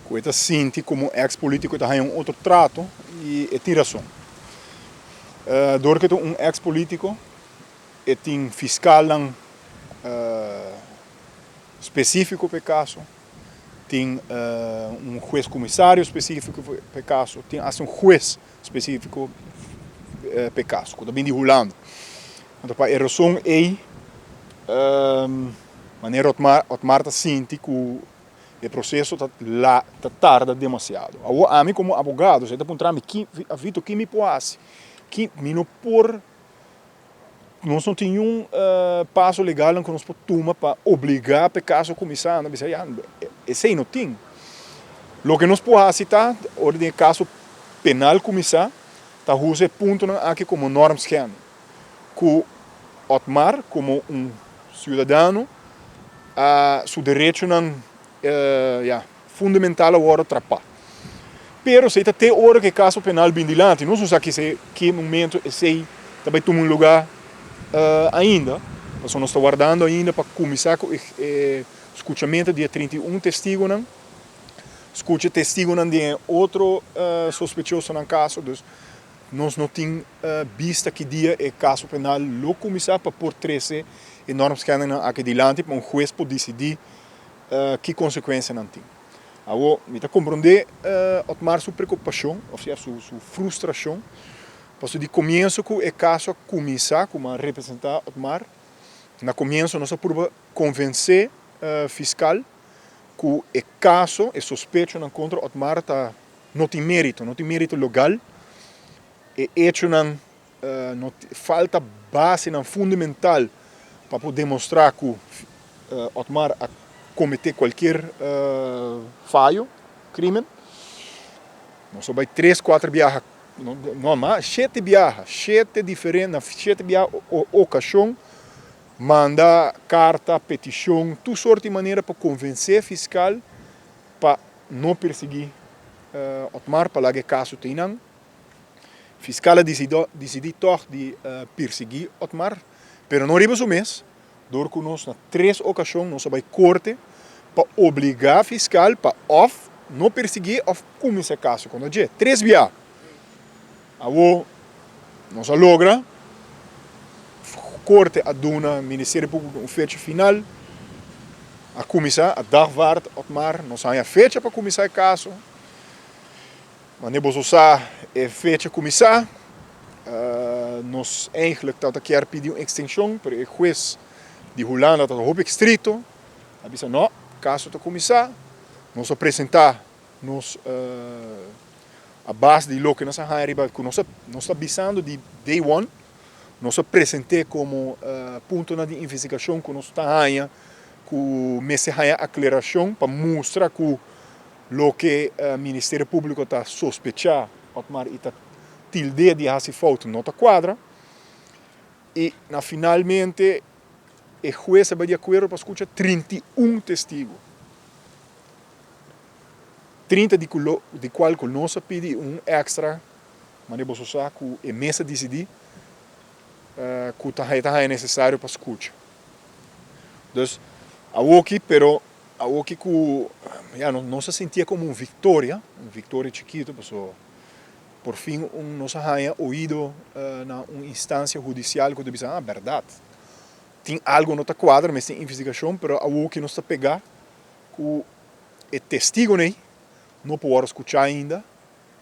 Ku e ta sinti komo eks polítiko e ta haña un otro trato i e tin rason. Dor ku e ta un eks polítiko e tin fiskalnan spesífiko pa e kaso, tin un hues komisario spesífiko pa e kaso, tin asta un hues spesífiko pa e kaso ku ta bin di Hulanda. Anto pa e rason ei manera Otmar ta sinti ku e proseso ta ta tarda demasiado. Awor ami komo abogado si e ta puntra mi ki Vito ki mi por hasi? Ki mi no por nos no tin niun paso legalnan ku nos por tuma pa obligá pa e kaso kuminsá anda bisa ya esei no tin. Loke nos por hasi ta ora den e kaso penal kuminsá ta usa e puntonan aki komo normschending ku Otmar komo un siudadano a su derechonan ya fundamental a wòrdu trapá. Pero esei ta te ora ku e kaso penal bin dilanti. Nos no sa kise ki momento esei ta bai tuma un lugá ainda, pasobra nos ta wardando ainda pa kuminsá ku e skuchamentu di e 31 testigunan, skucha testigunan di e otro sospechosonan kaso. Dus nos no tin bista ki dia e kaso penal lo kuminsá pa por trese e normschendingnan aki dilanti pa un hues por disidí ki konsekuensianan tin. Awor, mi ta komprondé Otmar su preokupashon, òf sea su su frustrashon, pasobra di komienso ku e kaso a kuminsá, ku mi a representá Otmar, na komienso nos a purba konvensé fiskal ku e kaso, e sospechonan kontra Otmar ta no tin mérito, no tin mérito legal, e echonan no falta basenan fundamental pa por demostrá ku Otmar a kometé kualkier fayo, krimen. Nos a bai tres, kuater biaha, no mas, shete biaha, shete diferente, na shete biaha okashon manda karta, petishon, tur sorti manera pa konvensé fiskal pa no persiguí Otmar, pa laga e kaso te einan. Fiskal a disidí tòg di pirsiguí Otmar, pero no riba su mes, dor ku nos na tres okashon nos a bai korte pa obligá fiskal pa òf no pirsiguí òf kuminsá kaso kontra dje. Tres bia! Awor nos a logra, korte a duna Ministerio Públiko un fecha final, a kuminsá, a dagvaard Otmar, nos a haña fecha pa kuminsá e kaso. Wanneer boso sa e fecha cuminsa, nos eigenlijk tabata kier pidi un extension, pero e huez di Hulanda tabata hopi estricto, a bisa no, caso ta cuminsa, nos a presenta nos a base di loke nos a haya riba cu nos nos ta bisando di day one, nos a presente como puntonan di investigacion cu nos ta haya cu mester haya aclaracion pa mustra cu Loke Ministerio Públiko ta sospechá Otmar i ta tild'é di hasi fout no ta kuadra. I na finalmente e hues a bai di akuerdo pa skucha 31 testigu. 30 di ku di kual ku nos a pidi un èkstra, manera boso sa ku e mes a disidí ku ta e ta haña nesesario pa skucha. Dus awoki pero Awoki ku ya nos a sintié komo un viktoria, un viktoria chikitu, pasobra por fin un nos a haña oido na un instansia hudisial ku ta bisa, ah, bèrdat, tin algu no ta kuadra, mester tin investigashon, pero awoki nos ta pegá ku e testigonan ei no por wòrdu skuchá ainda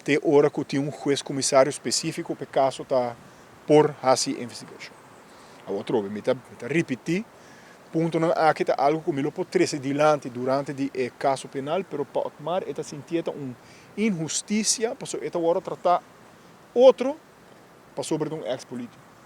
te ora ku tin un hues komisario spesífiko pa e kaso ta por hasi e investigashon. Awor atrobe mi ta mi ta ripití, puntonan aki ta algu ku mi lo por trese dilanti durante di e kaso penal, pero pa Otmar e ta sintié ta un inhustisia pasobra e ta wòrdu tratá otro pasobra ta un eks polítiko.